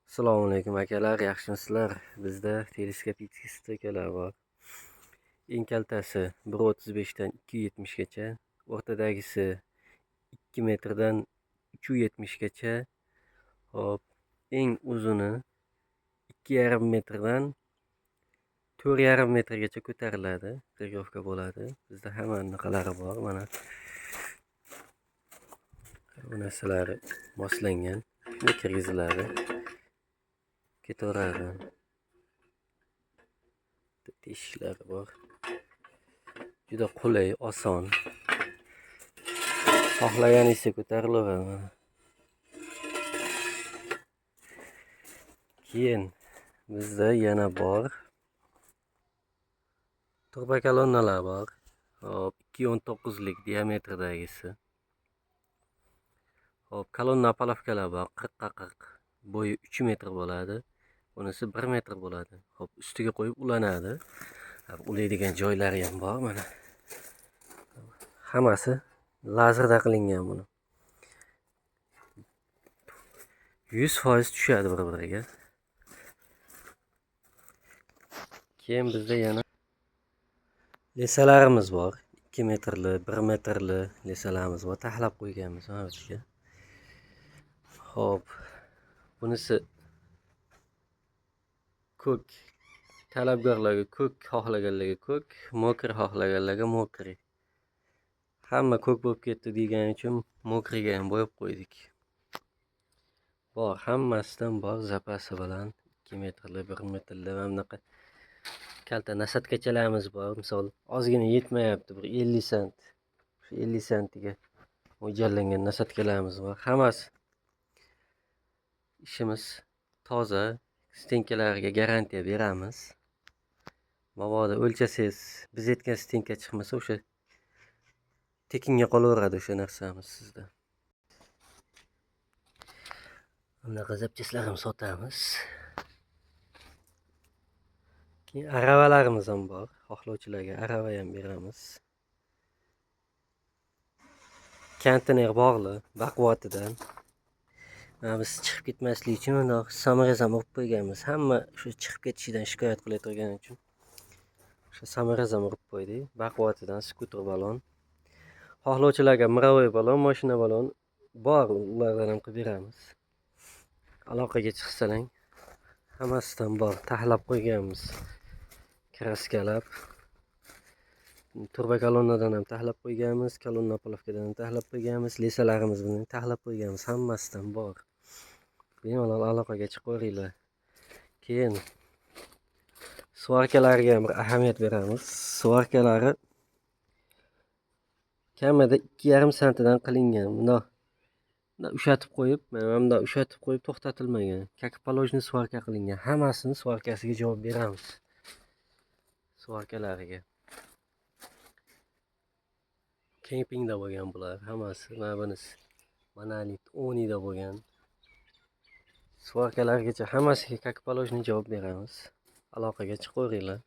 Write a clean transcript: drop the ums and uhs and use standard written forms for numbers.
Assalomu alaykum akalar, yaxshimisizlar? Bizda teleskopik stekalar bor. Eng kaltasi 1.35 dan 2.70 gacha, o'rtadagisi 2 metrdan 3.70 gacha. Hop, eng uzuni 2.5 metrdan 4.5 metrgacha ko'tariladi, регировка bo'ladi. Bizda hamma anaqalari bor, mana. Bu narsalari moslangan, shunday kirgiziladi. Ketaveradi. Teshiklari bor. Juda qulay, oson. Xohlaganingizcha ko'tarilaveradi mana. Keyin bizda yana bor turba kolonnalar bor. Hop, 2.19lik diametrdagisi. Hop, kolonna palavkalar bor, 40 ga 40, bo'yi 3 metr bo'ladi. Bunisi 1 metr bo'ladi. Hop, ustiga qo'yib ulanadi. Hop, ulaydigan joylari ham bor mana. Hammasi lazerda qilingan buni. 100% tushadi bir-biriga. Keyin bizda yana lesalarimiz bor. 2 metrli, 1 metrli lesalarimiz bor. Taxlab qo'yganmiz mana bu yerga. Hop, bunisi ko'k, talabgorlarga ko'k, xohlaganlarga ko'k, mokri xohlaganlarga mokri. Hamma ko'k bo'lib ketdi degani uchun mokriga ham bo'yab qo'ydik. Bor, hammasidan bor, zapasi bilan 2 metrli, 1 metrli mana bunaqa kalta nasatkachalarimiz bor. Misol ozgina yetmayapti, bir 50 sent. Shu 50 sentiga mo'ljallangan nasatkalarimiz bor. Hammasi ishimiz toza, stenkalarga garantiya beramiz. Mabodo o'lchasangiz, biz aytgan stenka chiqmasa, o'sha tekinga qolaveradi o'sha narsamiz sizda. Bunaqa zapchastlar ham sotamiz. Keyin aravalarimiz ham bor. Xohlovchilarga arava ham beramiz. Konteyner bog'li, baquvvatidan. Mana biz chiqib ketmaslik uchun bundoq samorez ham urib qo'yganmiz. Hamma shu chiqib ketishidan shikoyat qilib turgani uchun o'sha samorez ham urib qo'ydik. Baquvvatidan skuter balon. Xohlovchilarga mirovoy balon, mashina balon bor, ulardan ham qilib beramiz. Aloqaga chiqsalang, hammasidan bor, taxlab qo'yganmiz. Kraskalab. Turba kolonnadan ham taxlab qo'yganmiz, kolonna palavkadan ham taxlab qo'yganmiz, lesalarimiz bilan taxlab qo'yganmiz, hammasidan bor. Bemalol aloqaga chiqaveringlar. Keyin svarkalarga ham bir ahamiyat beramiz. Svarkalari kamida 2.5 santidan qilingan. Bundoq ushatib qo'yib, mana bundoq ushatib qo'yib to'xtatilmagan. Как положено svarka qilingan. Hammasini svarkasiga javob beramiz. Svarkalariga. Kempingda bo'lgan bular hammasi. Mana bunisi Monolit Onida bo'lgan. Svarkalargacha hammasiga как положено javob beramiz. Aloqaga chiqaveringlar.